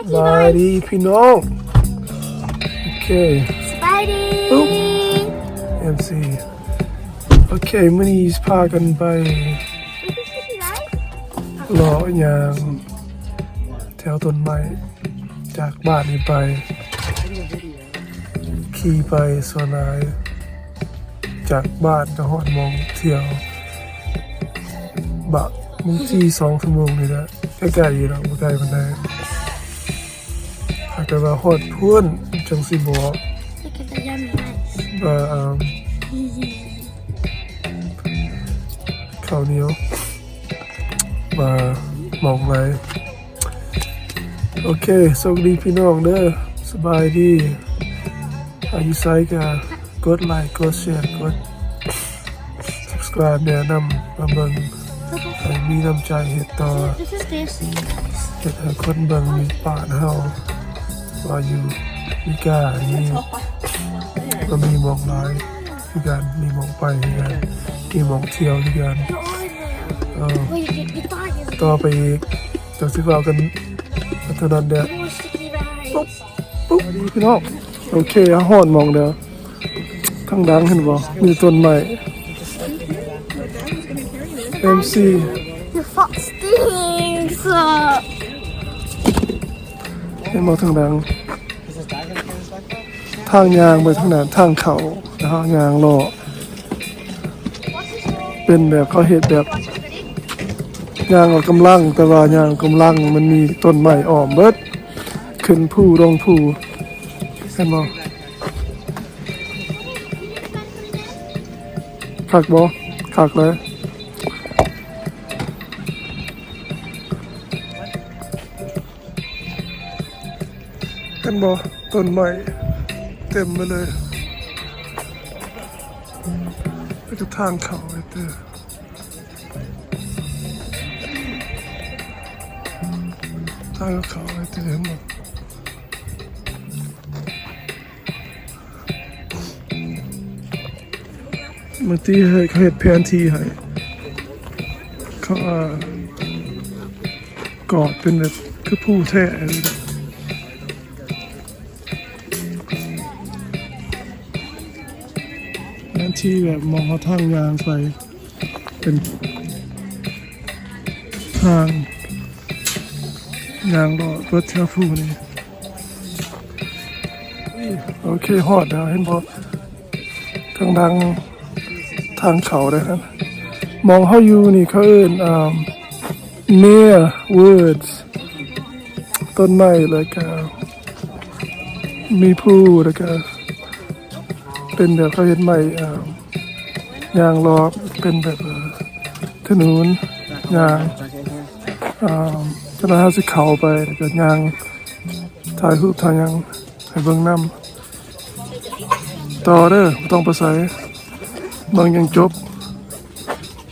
ສະບາຍດີພີ່ນ້ອງ ໂອເຄ ສະບາຍດີ ເອັມຊີ ໂອເຄ ມື້ນີ້ຊິພາກັນໄປເລາະຍ່າງແຖວຕົ້ນໄມ້ ຈາກບ້ານນີ້ໄປ ຂີ່ໄປສ່ວນຫຼາຍ ຈາກບ້ານຈະຮອດໝ່ອງທ່ຽວ ບະ ບາງທີສອງຊົ່ວໂມງນີ້ແຫຼະ ໃກ້ໆຢູ່ດອກ ບໍ່ໄກປານໃດ ຖ້າເກີດວ່າຮອດພຸ້ນຈັ່ງຊິບອກ Look at the yummy rice. ວ່າ ເອີ່ມ Easy. ເຂົ້າໜຽວ ວ່າໝ່ອງໃດ ໂອເຄ ໂຊກດີພີ່ນ້ອງເດີ ສະບາຍດີ ຖ້າຢູ່ໃສກະກົດໄລ ກົດແຊ ກົດ Subscribe ແນະນຳມາເບິ່ງ ໃຫ້ມີນ້ຳໃຈເຮັດຕໍ່ This is tasty. ເຮັດໃຫ້ຄົນເບິ່ງມີປານເຮົາວ່າຢູ່ອາເມລິການີ້ ກໍມີໝ່ອງຫຼາຍຄືກັນ ມີໝ່ອງໄປຄືກັນ ມີໝ່ອງທ່ຽວຄືກັນ ເອີ Wait, you, you thought you ຕໍ່ໄປອີກ ຈັກຊິເວົ້າກັນເທົ່ານັ້ນແຫຼະ More sticky rice. ປຸບ ປຸບ ດີພີ່ນ້ອງ ໂອເຄ ເຮົາຮອດໝ່ອງແລ້ວ ທາງຫຼັງເຫັນບໍ່ ມີແຕ່ຕົ້ນໄມ້ ເອັມຊີ Your foot stinks. ເຫັນບໍ່ທາງຫຼັງ ທາງຍ່າງໄປທາງນັ້ນ ທາງເຂົ້າ ແລ້ວເຮົາຍ່າງເລາະ ເປັນແບບເຂົາເຮັດແບບຍ່າງອອກກຳລັງ ແຕ່ວ່າຍ່າງອອກກຳລັງມັນມີຕົ້ນໄມ້ອ້ອມເບິດ ຂຶ້ນພູລົງພູ ເຫັນບໍ່ ຄັກບໍ່ ຄັກເລີຍ. ເຫັນບໍ່ ຕົ້ນໄມ້ເຕັມໄປເລີຍ ແລ້ວກໍທາງເຂົ້າໄປເຕີ ທາງເຂົ້າໄປເຕີ ເຫັນບໍ່? ບາງທີເຂົາເຮັດແຜນທີ່ໃຫ້ ເຂົາ ເອີ່ ກອດເປັນແບບຄືພູແທ້ ແຜນທີ່ແບບໝ່ອງເຮົາທາງຍ່າງໄປ ເປັນທາງຍ່າງເລາະເບິດແຖວພູນີ້. ໂອເຄ ຮອດແລ້ວ ເຫັນບໍ່? ທາງດັງ ທາງເຂົ້າເດ້ ໝ່ອງເຮົາຢູ່ນີ້ເຂົາເອີ້ນ ເອີ່ມ Muir Woods ຕົ້ນໄມ້ ແລ້ວກະມີພູ ແລ້ວກະເປັນແບບເຂົາເຮັດໄມ້ ເອີ່ມ ຍ່າງລອບ ເປັນແບບ ເອີ່ມ ຖະໜົນຍ່າງ ເອີ່ມ ເຈົ້າໜ້າທີ່ເຮົາຊິເຂົ້າໄປ ແລ້ວກະຍ່າງຖ່າຍຮູບຖ່າຍຫຍັງໃຫ້ເບິ່ງນຳ. ຕໍ່ເດີ ບໍ່ຕ້ອງໄປໃສ ເບິ່ງຫຍັງຈົບ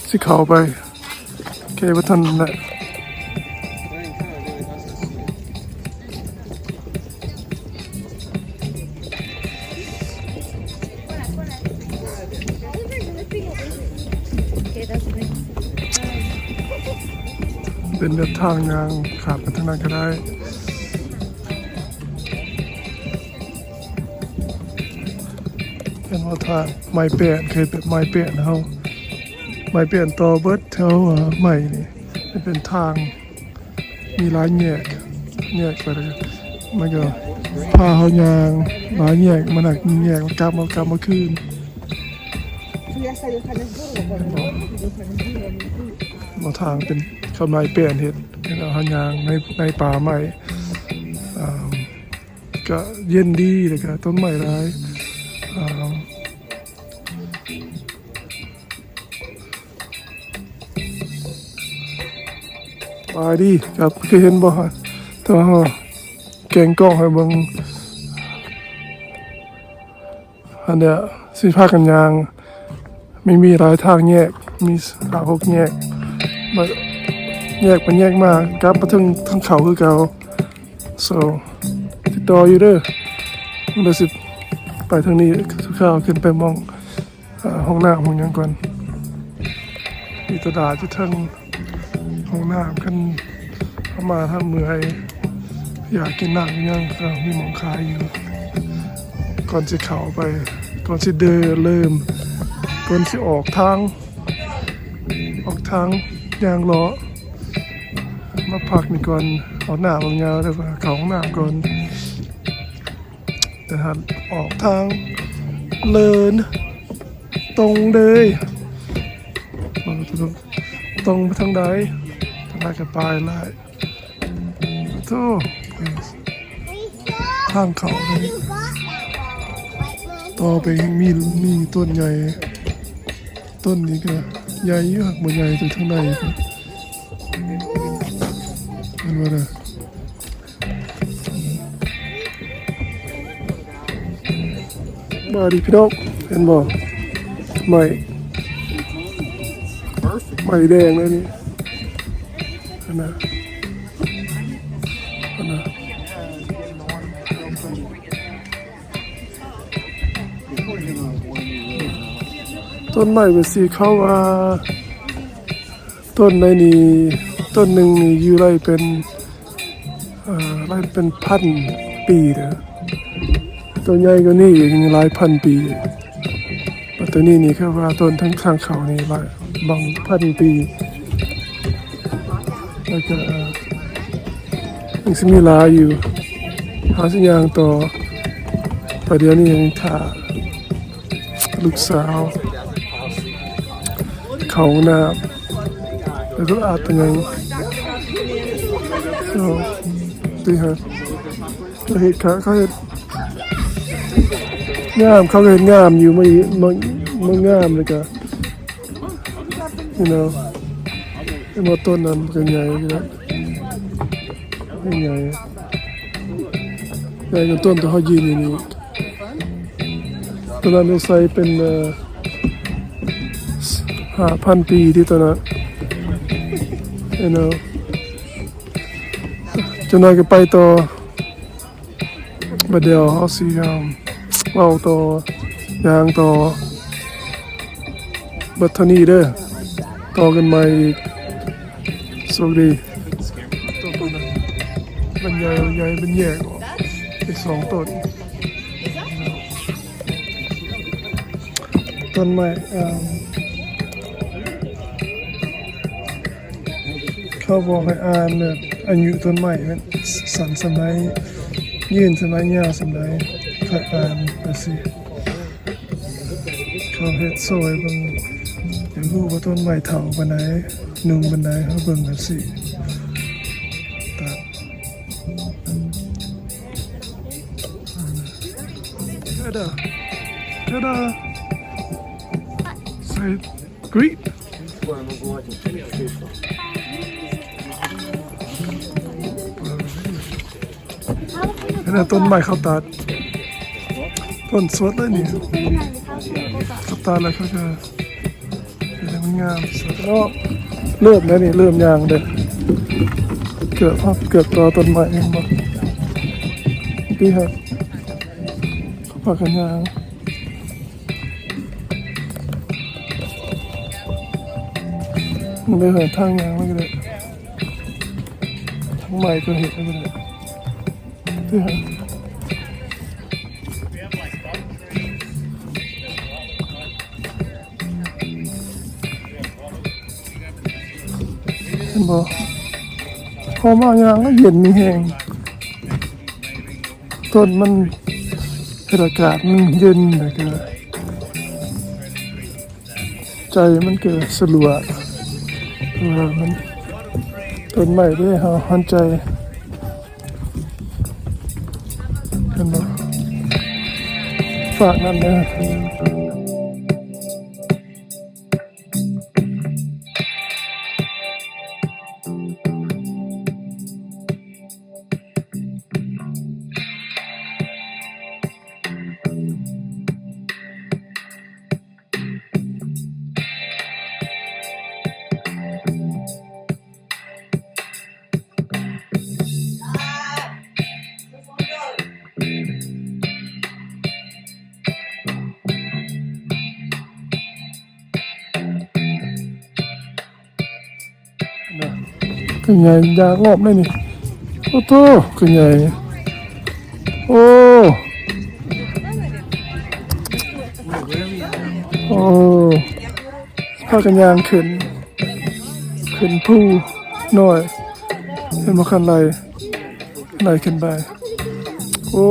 ຊິເຂົ້າໄປ ໂອເຄ ບໍ່ທັນແຫຼະ ເປັນແບບທາງຍ່າງ ຂ້າມໄປທາງນັ້ນກໍໄດ້. ເຫັນວ່າທາງໄມ້ແປ້ນ ເຄີຍເປັນໄມ້ແປ້ນເຮົາ ໄມ້ແປ້ນຕໍ່ເບິດແຖວ ເອີ່ ໄມ້ນີ້ ເປັນທາງ ມີຫຼາຍແຍກ ແຍກໄປເລີຍ ມັນກໍພາເຮົາຍ່າງຫຼາຍແຍກ ມານັກແຍກ ກັບມາ ກັບມາຄືນ ບໍ່ ທາງເປັນ ເຂົາໄມ້ແປ້ນເຮັດ ແລ້ວເຮົາຍ່າງໃນ ໃນປ່າໄມ້ ເອີ່ ກະເຢັນດີ ແລ້ວກະຕົ້ນໄມ້ຫຼາຍ ເອີ່ ສະບາຍດີຄັບ ເຄີຍເຫັນບໍ່? ແຕ່ວ່າເຮົາແກງກ້ອງໃຫ້ເບິ່ງ ອັນເນີ້ຍ ຊິພາກັນຍ່າງ ມີ ມີຫຼາຍທາງແຍກ ມີຫ້າຫົກແຍກ ມາແຍກໄປແຍກມາ ກັບມາເທິງ ເທິງເຂົາຄືເກົ່າ so ຕິດຕໍ່ຢູ່ເດີ ດຽວຊິໄປທາງນີ້ ຂ້າວຂຶ້ນໄປໝ່ອງ ເອີ່ ຫ້ອງນ້ຳຫ້ອງຫຍັງກ່ອນ ມີຕະຫຼາດຢູ່ເທິງ ຫ້ອງນ້ຳ ຄັນເຮົາມາຖ້າເມື່ອຍ ຢາກກິນນ້ຳອີ່ຫຍັງກໍມີໝ່ອງຂາຍຢູ່ ກ່ອນຊິເຂົ້າໄປ ກ່ອນຊິເດີນເລີ່ມ ກ່ອນຊິອອກທາງ ອອກທາງຍ່າງເລາະ ມາພັກນີ້ກ່ອນ ອອກນ້ຳອອກຫຍັງ ແລ້ວກໍເຂົ້າຫ້ອງນ້ຳກ່ອນ ແຕ່ຫາກອອກທາງເລີນ ຕົງເລີຍ ຕົງໄປທາງໃດ ທາງໃດກໍໄປຫຼາຍ ໂທ້ ທາງເຂົ້ານີ້ ຕໍ່ໄປມີ ມີຕົ້ນໃຫຍ່ ຕົ້ນນີ້ກໍໃຫຍ່ຢູ່ ບໍ່ໃຫຍ່ແຕ່ທາງໃນ ເຫັນບໍ່ນະ? ມາດິພີ່ນ້ອງ ເຫັນບໍ່? ໄມ້ ໄມ້ແດງເລີຍນີ້ ຫັ້ນນະ ຫັ້ນນະ ຕົ້ນໄມ້ເປັນສີ ເຂົາວ່າ ຕົ້ນໃດນີ້ ຕົ້ນໜຶ່ງນີ້ຢູ່ໄດ້ເປັນ ເອີ ໄດ້ເປັນພັນປີເດີ້ ໂຕໃຫຍ່ກວ່ານີ້ອີກ ຫຼາຍພັນປີ ແຕ່ໂຕນີ້ນີ້ ຄືວ່າຕົ້ນທາງ ທາງເຂົ້ານີ້ ຫຼາຍ ບາງພັນປີ ແລ້ວກໍ ເອີ ຍັງຊິມີຫຼາຍຢູ່ ເຮົາຊິຍ່າງຕໍ່ ແຕ່ດຽວນີ້ຍັງຖ້າ ລູກສາວເຂົ້າຫ້ອງນ້ຳ ແລ້ວກໍອາບນ້ຳ ໂອ້ ຕິເຮັດ ເຂົາເຮັດ ເຂົາເຮັດງາມ ເຂົາເຮັດງາມຢູ່ ມັນ ມັນ ມັນງາມ ແລ້ວກໍ you know ເຫັນບໍ່ ຕົ້ນນັ້ນກໍໃຫຍ່ຢູ່ແລ້ວ ໃຫຍ່ ໃຫຍ່ກວ່າຕົ້ນທີ່ເຮົາຢືນຢູ່ນີ້ ຕອນນັ້ນສົງໄສເປັນ ເອີ ຫ້າພັນປີທີ່ຕອນນັ້ນ you know ຈັກໜ່ອຍກໍໄປຕໍ່ ບັດດຽວເຮົາຊິ ເອີ ເວົ້າຕໍ່ ຍ່າງຕໍ່ ເບິດເທົ່ານີ້ເດີ້ ຕໍ່ກັນໃໝ່ອີກ ໂຊກດີ ມັນໃຫຍ່ ໃຫຍ່ ມັນແຍກອອກເປັນສອງຕົ້ນ ຕົ້ນໄມ້ ເອີ ເຂົາບອກໃຫ້ອ່ານແບບອາຍຸຕົ້ນໄມ້ ແມ່ນສັ້ນສ່ຳໃດ ຍືນສ່ຳໃດ ຍາວສ່ຳໃດ ຄ່ອຍອ່ານໄປຊີ້. ເຂົາເຮັດໂຊໃຫ້ເບິ່ງ ຢາກຮູ້ວ່າຕົ້ນໄມ້ເຖົ້າປານໃດ ໜຸ່ມປານໃດ ເຮົາເບິ່ງແບບຊີ້ ຕາມ Ta-da! Ta-da! Say green. ອັນນັ້ນຕົ້ນໄມ້ເຂົາຕັດ ຕົ້ນສົດເລີຍນີ້ ເຂົາຕັດແລ້ວເຂົາກໍເຮັດໃຫ້ມັນງາມ ເລີ່ມແລ້ວນີ້ ເລີ່ມຍ່າງເດ້ ເກືອບ ເກືອບຕໍ່ຕົ້ນໄມ້ ເຫັນບໍ່ ທີ່ເຂົາພາກັນຍ່າງ ມັນໄດ້ຫາທາງຍ່າງມັນກໍໄດ້ ທາງໃໝ່ກໍເຮັດໄດ້ ເຫັນບໍ່ ພໍມາຍ່າງແລ້ວເຢັນມີແຮງ ຕົ້ນມັນ ເຮັດອາກາດມັນເຢັນ ແລ້ວກໍ ໃຈມັນກໍສະຫຼວດ ເພາະວ່າມັນ ຕົ້ນໄມ້ເດ້ ເຮົາຮ້ອນໃຈ ເຫັນບໍ່ ຝາກນັ້ນເດີ. Cái nhà nhà ngọt đây này. ໂອ້ໂຕ ຄືໃຫຍ່ ໂອ້ ໂອ້ ພາກັນຍ່າງຂຶ້ນ ຂຶ້ນພູນ້ອຍ ເຫັນບໍ່ ຄັນໄລ່ ໄລ່ຂຶ້ນໄປ ໂອ້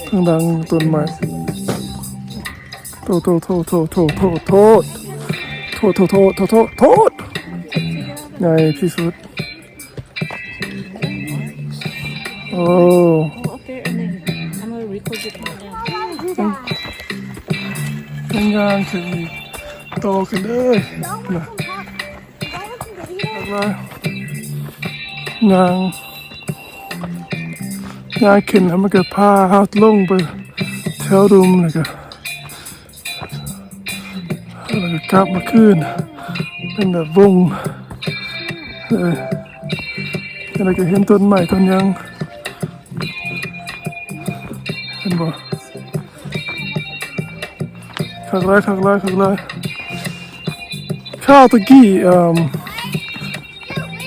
ທາງຫຼັງຕົ້ນໄມ້ ໂທດ ໂທດ ໂທດ ໃຫຍ່ທີ່ສຸດ ໂອ້ ຍັງຍ່າງຂຶ້ນອີກ ຕໍ່ຂຶ້ນເລີຍນະ ແລ້ວກໍຍ່າງ ຍ່າງຂຶ້ນ ແລ້ວມັນກໍພາເຮົາລົງໄປແຖວລຸ່ມ ແລ້ວກໍ ແລ້ວກໍກັບມາຄືນ ເປັນແບບວົງ ເອີ ແລ້ວກໍເຫັນຕົ້ນໄມ້ຕົ້ນຫຍັງ ເຫັນບໍ່ ຄັກຫຼາຍ ຄັກຫຼາຍ ຄັກຫຼາຍ ຄາວຕະກີ້ ເອີ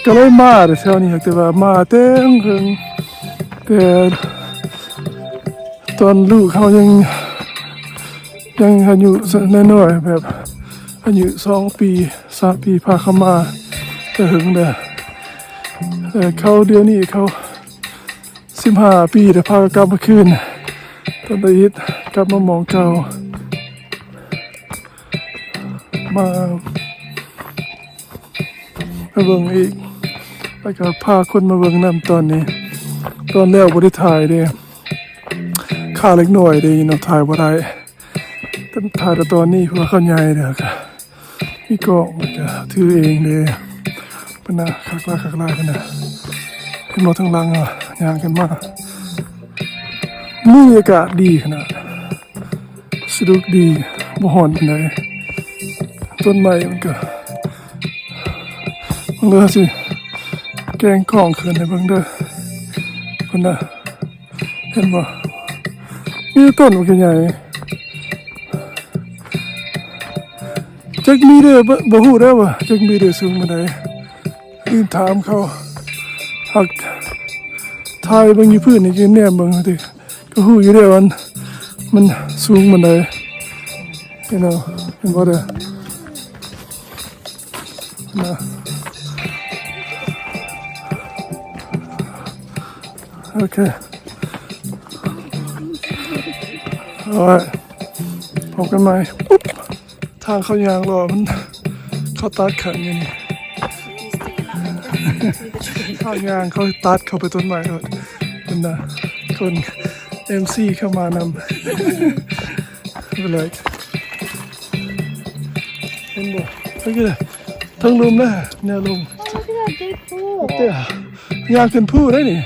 ກໍເລີຍມາແຖວນີ້ ແຕ່ວ່າມາແຕ່ເຫິງ ແຕ່ຕອນລູກເຮົາຍັງ ຍັງອາຍຸນ້ອຍໆ ແບບອາຍຸສອງປີ ສາມປີ ພາເຂົາມາແຕ່ເຫິງແລ້ວ ແຕ່ເຂົາດຽວນີ້ເຂົາສິບຫ້າປີ ແລ້ວພາກັບມາຄືນ ຕອນຕະອິດກັບມາໝ່ອງເກົ່າ ມາ ມາເບິ່ງອີກ ແລ້ວກໍພາຄົນມາເບິ່ງນຳຕອນນີ້ ຕອນແລ້ວບໍ່ໄດ້ຖ່າຍເດ້ ຄາເລັກນ້ອຍເດ້ເນາະ ຖ່າຍບໍ່ໄດ້ ຕ້ອງຖ່າຍແຕ່ຕອນນີ້ ເພາະວ່າເຂົາໃຫຍ່ແລ້ວ ກໍມີກ້ອງ ແລ້ວກໍຖືເອງເດ້ ເພິ່ນນະ ຄັກຫຼາຍ ຄັກຫຼາຍ ເພິ່ນນະ ເຫັນບໍ່ ທາງຫຼັງ ຍ່າງຂຶ້ນມາ ມື້ນີ້ອາກາດດີຂະໜາດ ສະດຸກດີ ບໍ່ຮ້ອນປານໃດ ຕົ້ນໄມ້ມັນກໍ ເບິ່ງເດີ ຊິແກງກ້ອງຂຶ້ນໃຫ້ເບິ່ງເດີ ເພິ່ນນະ ເຫັນບໍ່ ມີແຕ່ຕົ້ນບັກໃຫຍ່ ຈັກມີເດີ ບໍ່ ບໍ່ຮູ້ເດີວ່າຈັກມີເດີ ສູງປານໃດ ລືມຖາມເຂົາ ຫາກຖ່າຍເບິ່ງຢູ່ພື້ນນີ້ ແນມເບິ່ງຕິ ກໍຮູ້ຢູ່ເດ້ວ່າມັນ ມັນສູງປານໃດ ເຫັນບໍ່ ເຫັນບໍ່ເດີ ນະ ໂອເຄ ເອົາໄວ້ ພົບກັນໃໝ່ ປຸບ ທາງເຂົາຍ່າງເລາະ ມັນ ເຂົາຕັດເຂື່ອນຢູ່ນີ້ ທາງຍ່າງເຂົາຕັດເຂົ້າໄປຕົ້ນໄມ້ໂລດ ເຫັນນະ ຄົນເອັມຊີເຂົ້າມານຳ Like ເຫັນບໍ່ ເອີ ທາງລຸ່ມນະ ແນວລຸ່ມ Oh, look at that big hole. ເດ້ ຍ່າງຂຶ້ນພູໄດ້ນີ້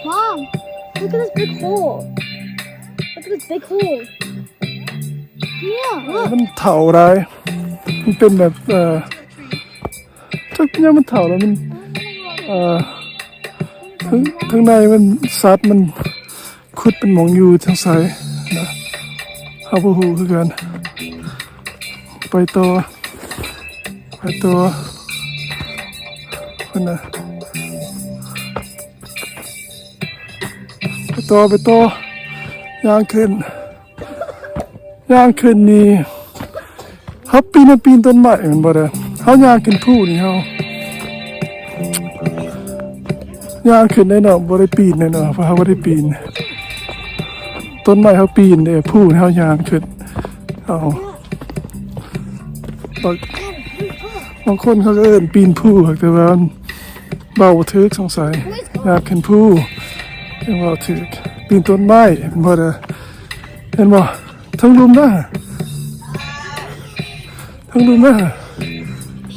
Mom, look at this big hole. Look at this big hole. Yeah, look. ມັນເຖົ້າຫຼາຍ ມັນເປັນແບບ ເອີ ຈັກຍາມມັນເຖົ້າແລ້ວມັນ ເອີ ທາງ ທາງໃນມັນ ສັດມັນ ຂຸດເປັນໝ່ອງຢູ່ທາງໃສນະ ເຮົາບໍ່ຮູ້ຄືກັນ ໄປຕໍ່ ໄປຕໍ່ ພຸ້ນນະ ໄປຕໍ່ ໄປຕໍ່ ຍ່າງຂຶ້ນ ຍ່າງຂຶ້ນນີ້ ເຮົາປີນ ປີນຕົ້ນໄມ້ແມ່ນບໍ່ເດີ ເຮົາຍ່າງຂຶ້ນພູນີ້ ເຮົາຍ່າງຂຶ້ນໄດ້ເນາະ ບໍ່ໄດ້ປີນໄດ້ເນາະ ເພາະເຮົາບໍ່ໄດ້ປີນ ຕົ້ນໄມ້ເຮົາປີນເດ້ ພູນີ້ເຮົາຍ່າງຂຶ້ນ ເອົາ ບາງ ບາງຄົນເຂົາກໍເອີ້ນປີນພູ ແຕ່ວ່າເວົ້າບໍ່ຖືກ ສົງໄສ ຍາກຂຶ້ນພູ ເວົ້າຖືກ ປີນຕົ້ນໄມ້ ເຫັນບໍ່ເດີ ເຫັນບໍ່ ເທິງລຸ່ມນະ ເທິງລຸ່ມນະ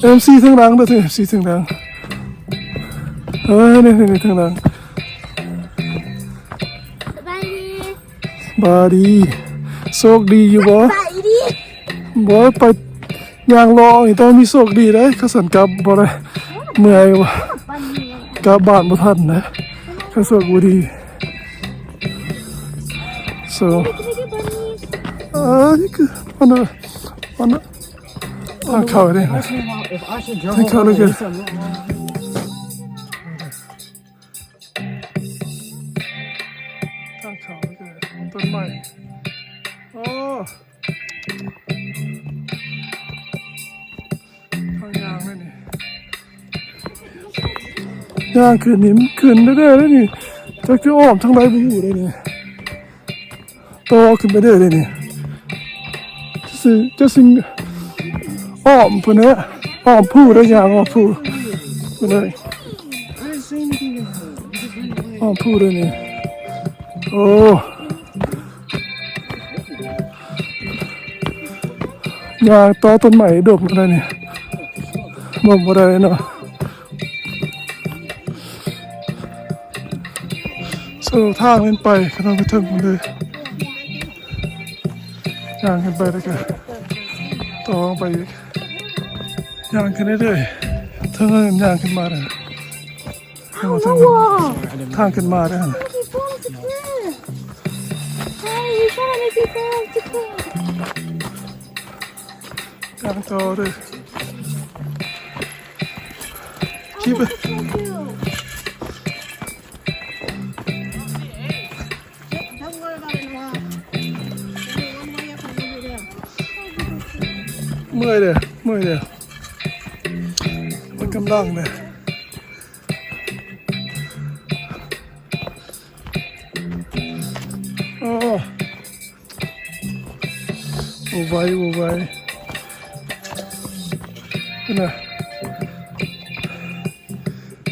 ເອັມຊີ ເທິງຫຼັງເດີ ເອັມຊີ ເທິງຫຼັງ ເອີ ນີ້ໆ ເທິງຫຼັງ ສະບາຍດີ ສະບາຍດີ ໂຊກດີຢູ່ບໍ່? ສະບາຍດີ ບໍ່ໄປຍ່າງເລາະນີ້ຕ້ອງມີໂຊກດີເດ້ ຄັນຊັ້ນກັບບໍ່ໄດ້ ເມື່ອຍວ່າ ກັບບ້ານບໍ່ທັນນະ ຄັນໂຊກບໍ່ດີ so ເອີ ນີ້ຄືມັນ ມັນ ທາງເຂົ້າເດ້ ທາງເຂົ້າເດ້. ໃໝ່ ໂອ້ ທາງຍ່າງເລີຍນີ້ ຍ່າງຂຶ້ນນີ້ ມັນຂຶ້ນເລື້ອຍໆເລີຍນີ້ ຈັກຊິອ້ອມທາງໃດບໍ່ຮູ້ເລີຍນີ້. ຕໍ່ຂຶ້ນໄປເລື້ອຍເລີຍນີ້ ຈະຊິ ຈະຊິອ້ອມພຸ້ນແຫຼະ ອ້ອມພູເດີ້ ຍ່າງອ້ອມພູພຸ້ນເດີ້ ອ້ອມພູເດີ້ນີ້. ໂອ້ ຍ່າງຕໍ່ຕົ້ນໄມ້ດົງໄດ້ນີ້ ລົງບໍ່ໄດ້ເນາະ. ສະຫຼຸບທາງເປັນໄປ ຂຶ້ນໄປເທິງພຸ້ນເລີຍ ຍ່າງຂຶ້ນໄປແລ້ວກະຕໍ່ລົງໄປອີກ ຍ່າງຂຶ້ນເລື້ອຍໆ ເທິງນັ້ນຍ່າງຂຶ້ນມາເດີ້ ທາງຂຶ້ນມາເດີ້ ຍ່າງຕໍ່ເດີ້. Keep it. ເມື່ອຍເດີ້ ເມື່ອຍເດີ້ ໝົດກຳລັງເດີ້. ໂອ້ ບໍ່ໄຫວ ບໍ່ໄຫວ ພຸ້ນນະ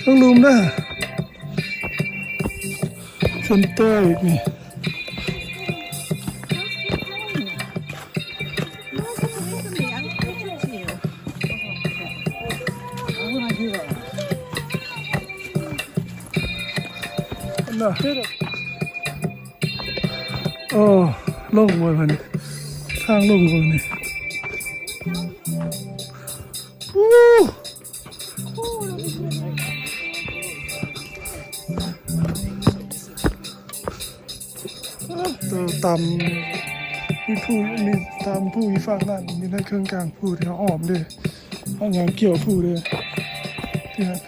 ເທິງລຸ່ມເດີ້ ຂຶ້ນແຕ່ອີກນີ້. ໂອ້ ລົງເວີຍ ທາງລົງເວີຍນີ້ ໂອ້ ຕຳ ມີພູ ມີຕຳພູຢູ່ຝັ່ງນັ້ນ ມີໃນເຄິ່ງກາງພູທີ່ເຮົາອ້ອມເດ້ ເຮົາຍ່າງກ່ຽວພູເດ້ ທີ່ນັ້ນ.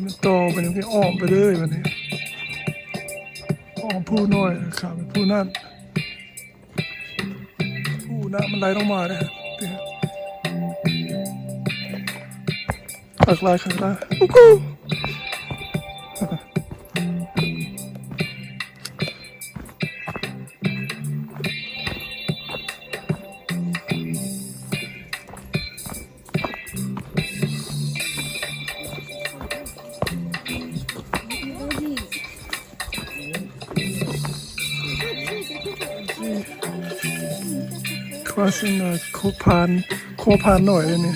ມັນຕໍ່ໄປນີ້ ອ້ອມໄປເລີຍບັດນີ້ ອ້ອມພູນ້ອຍ ຂ້າມໄປພູນັ້ນ. ອູ້ ນ້ຳມັນໄຫຼລົງມາເດ້ ຄັກຫຼາຍ ຄັກຫຼາຍ ອູ້ກູ. ຄວາຊິນ ໂຄກພານ ໂຄກພານນ້ອຍເດ້ນີ້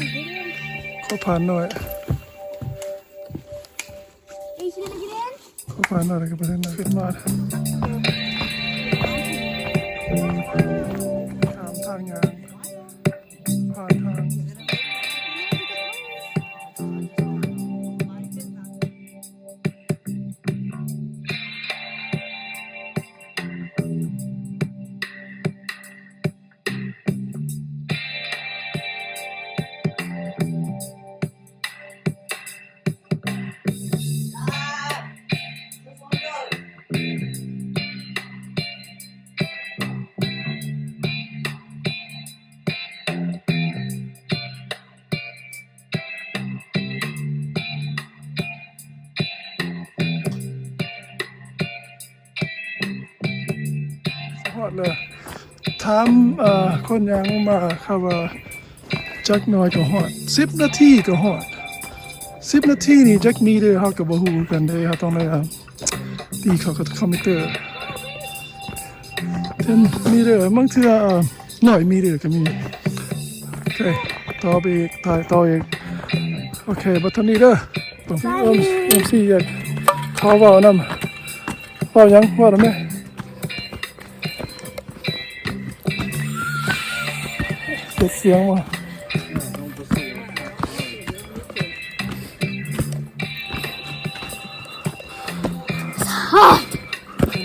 ໂຄກພານນ້ອຍ ໂຄກພານນ້ອຍ ແລ້ວກໍໄປທາງນັ້ນ ຂຶ້ນມາຂ້າມທາງຍ່າງ ຜ່ານທາງ ຮອດແລ້ວ ຖາມ ເອີ ຄົນຍ່າງມາ ເຂົາວ່າ ຈັກໜ້ອຍກໍຮອດ ສິບນາທີກໍຮອດ ສິບນາທີນີ້ຈັກມີເດີ ເຮົາກໍບໍ່ຮູ້ຄືກັນເດ້ ເຮົາຕ້ອງໄດ້ ຕີເຂົ້າກັບຄອມພິວເຕີ ເປັນມີເດີ ບາງເທື່ອ ເອີ ຮ້ອຍມີເດີກໍມີ ໂອເຄ ຕໍ່ໄປອີກ ຖ່າຍຕໍ່ອີກ ໂອເຄ ບັດເທົ່ານີ້ເດີ ຕ້ອງເອີມ ເອີມຊີ ຢາກຂໍເວົ້ານຳ ເວົ້າຫຍັງ ເວົ້ານຳແດ່. ເປັນສຽງບໍ່?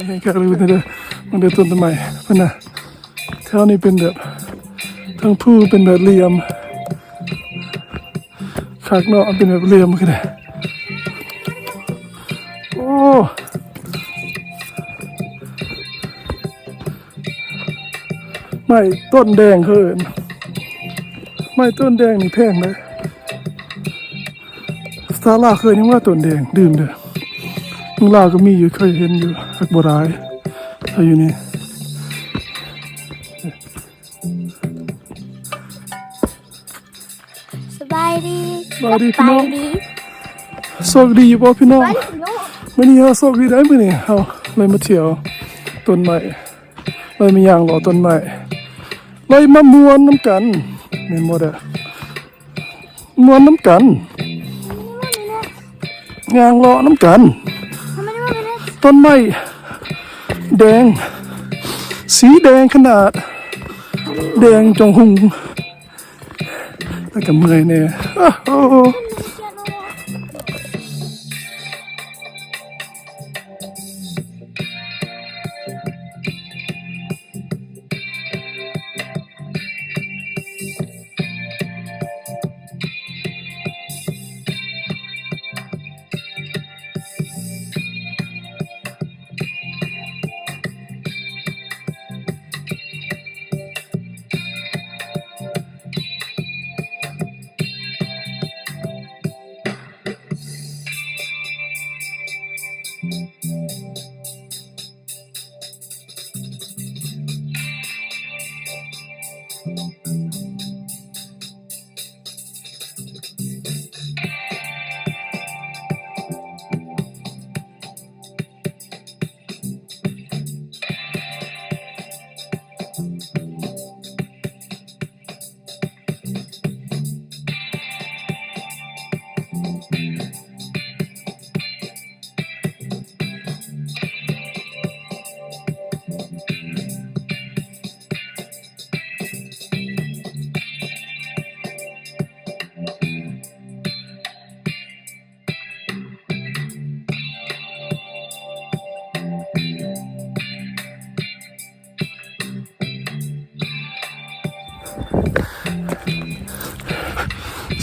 ແຮງຄັກເລີຍເດີ ມັນເປັນຕົ້ນໄມ້ພຸ້ນນະ. ແຖວນີ້ເປັນແບບ ທັງພູເປັນແບບຫຼ່ຽມ ຄັກເນາະ ເປັນແບບຫຼ່ຽມຄືໄດ້. ໂອ້ ໄມ້ຕົ້ນແດງເຂົາເອີ້ນ ໄມ້ຕົ້ນແດງນີ້ແພງເດ້. ພາສາລາວເອີ້ນຫຍັງວ່າ ຕົ້ນແດງ ລືມເດີ້. ເມືອງລາວກໍມີຢູ່ ເຄີຍເຫັນຢູ່ ຫາກບໍ່ຫຼາຍເທົ່າຢູ່ນີ້. ສະບາຍດີ ສະບາຍດີພີ່ນ້ອງ. ສະບາຍດີ. ໂຊກດີຢູ່ບໍ່ພີ່ນ້ອງ? ສະບາຍດີພີ່ນ້ອງ. ມື້ນີ້ເຮົາໂຊກດີໄດ໋ ມື້ນີ້ເຮົາໄດ້ມາທ່ຽວຕົ້ນໄມ້ ໄດ້ມາຍ່າງເລາະຕົ້ນໄມ້ ໄດ້ມາມ່ວນນຳກັນ ແມ່ນບໍ່ເດີ້? ມ່ວນນຳກັນ ຍ່າງເລາະນຳກັນ. ຕົ້ນໄມ້ແດງ ສີແດງຂະໜາດ ແດງຈອງຮຸ່ງ ແລ້ວກໍເມື່ອຍແດ່. ໂອ້ໂຫ.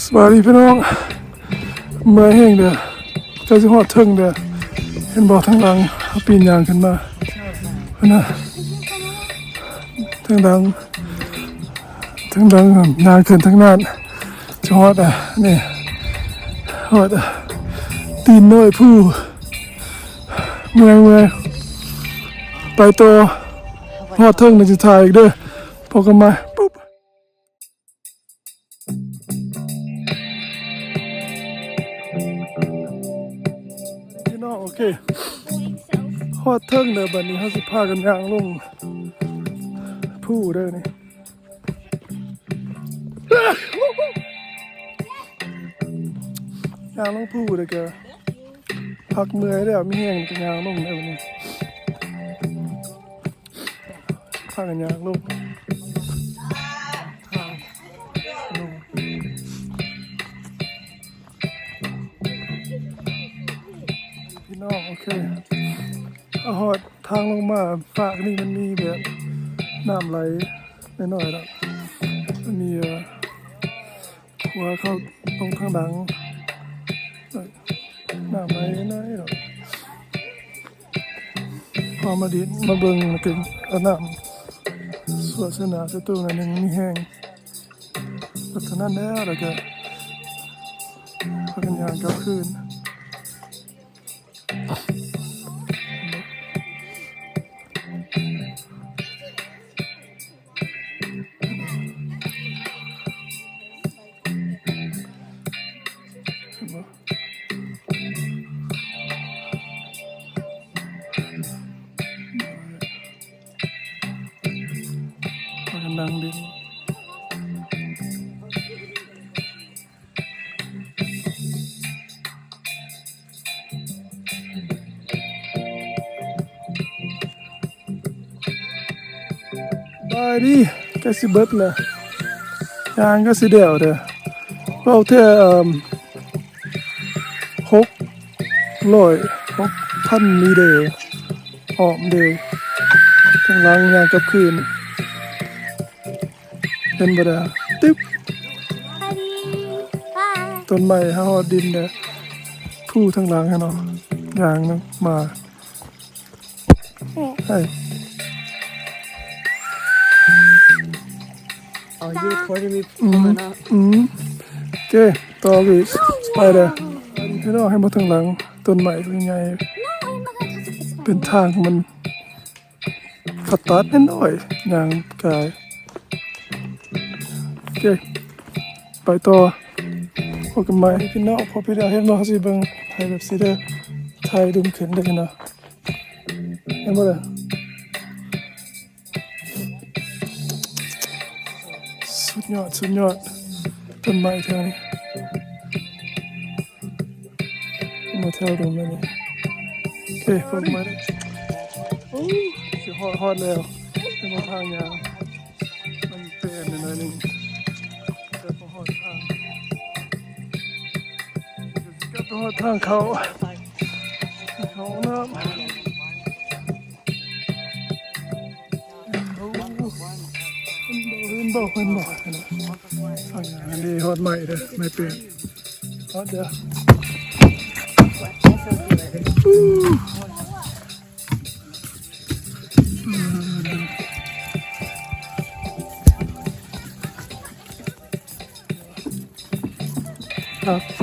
ສະບາຍດີພີ່ນ້ອງ. ເມື່ອຍແຮງເດີ້ ໃກ້ຊິຮອດເທິງເດີ້. ເຫັນບໍ່ ທາງຫຼັງ ເຮົາປີນຍ່າງຂຶ້ນມາ ເຫັນນະ ທາງຫຼັງ ທາງຫຼັງ ຍ່າງຂຶ້ນທາງນັ້ນ ຈະຮອດ ອັນນີ້ ຮອດ ຕີນນ້ອຍພູ. ເມື່ອຍ ເມື່ອຍ ໄປຕໍ່ ຮອດເທິງແລ້ວຊິຖ່າຍອີກເດີ້. ພໍກັນມາປຸບ ພີ່ນ້ອງ. ໂອເຄ ຮອດເທິງແລ້ວ ບັດນີ້ເຮົາຊິພາກັນຍ່າງລົງພູເດີ້ນີ້. ຍ່າງລົງພູແລ້ວກໍພັກເມື່ອຍແລ້ວ ມີແຮງກໍຍ່າງລົງແລ້ວນີ້ ພາກັນຍ່າງລົງ ພີ່ນ້ອງ. ໂອເຄ ມາຮອດທາງລົງມາ ຟາກນີ້ມັນມີແບບນ້ຳໄຫຼໜ້ອຍໆ ເນາະ ມັນມີ ເອີ ຂົວເຂົ້າລົງທາງຫຼັງ ນ້ຳໄຫຼໜ້ອຍໆ ເນາະ. ເຮົາມາດິນມາເບິ່ງ ແລ້ວກໍເອົານ້ຳສວດໃສ່ໜ້າໃສ່ໂຕໜ້ອຍໜຶ່ງ ມີແຮງ. ເຮັດເທົ່ານັ້ນແລ້ວ ແລ້ວກໍພາກັນຍ່າງກັບຄືນ. ພາກັນນັ່ງຫຼິ້ນ. ສະບາຍດີ ໃກ້ຊິເບິດແລ້ວ ຍ່າງກໍຊິແລ້ວເດີ້. ເວົ້າແທ້ ເອີ່ມ ຫົກຮ້ອຍ ຫົກພັນນີ້ເດີ້ ອ້ອມເດີ້. ທາງຫຼັງຍ່າງກັບຄືນ ເຫັນບໍ່ດາ? ຕຶບ ຕົ້ນໄມ້ຫາຮອດດິນເດ້. ພູທາງຫຼັງຫັ້ນເນາະ ຍ່າງນຳມາ. ເອີ ເຮີ້ຍ ເອີ ອືມ ອືມ ໂອເຄ ຕໍ່ອີກ ໄປເດີ້. ພີ່ນ້ອງ ເຫັນບໍ່ ທາງຫຼັງຕົ້ນໄມ້ໃຫຍ່ ເປັນທາງຂອງມັນ ຂະຕັດນ້ອຍໆ ຍ່າງກາຍ. ໂອເຄ ໄປຕໍ່ ພົບກັນໃໝ່ ພີ່ນ້ອງ. ພໍໄປແລ້ວ ເຫັນບໍ່ ເຮົາຊິເບິ່ງໃຫ້ແບບຊີ້ເດີ້ ຖ່າຍດຸມຂຶ້ນເດີ້ເນາະ. ເຫັນບໍ່ເດີ້? ສຸດຍອດ ສຸດຍອດ ຕົ້ນໄມ້ແຖວນີ້ ມາແຖວດົງແມ່ນນີ້. ໂອເຄ ເບິ່ງມາເດີ້. ໂອ້ ຊິຮອດ ຮອດແລ້ວ. ເປັນທາງຍ່າງ ມັນເປັນໜ້ອຍໜຶ່ງ ເກືອບຮອດທາງ ເກືອບຮອດທາງເຂົ້າ ເຂົ້າຫ້ອງນ້ຳ. ໂອ້ ເຫັນບໍ່ ເຫັນບໍ່ ເຫັນບໍ່ ເຫັນບໍ່? ອັນນີ້ຮອດໄມ້ເດີ້ ໄມ້ເປັນ ຮອດເດີ້.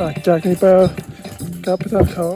ອາ ຈາກນີ້ໄປ ກັບໄປທາງເຂົ້າ.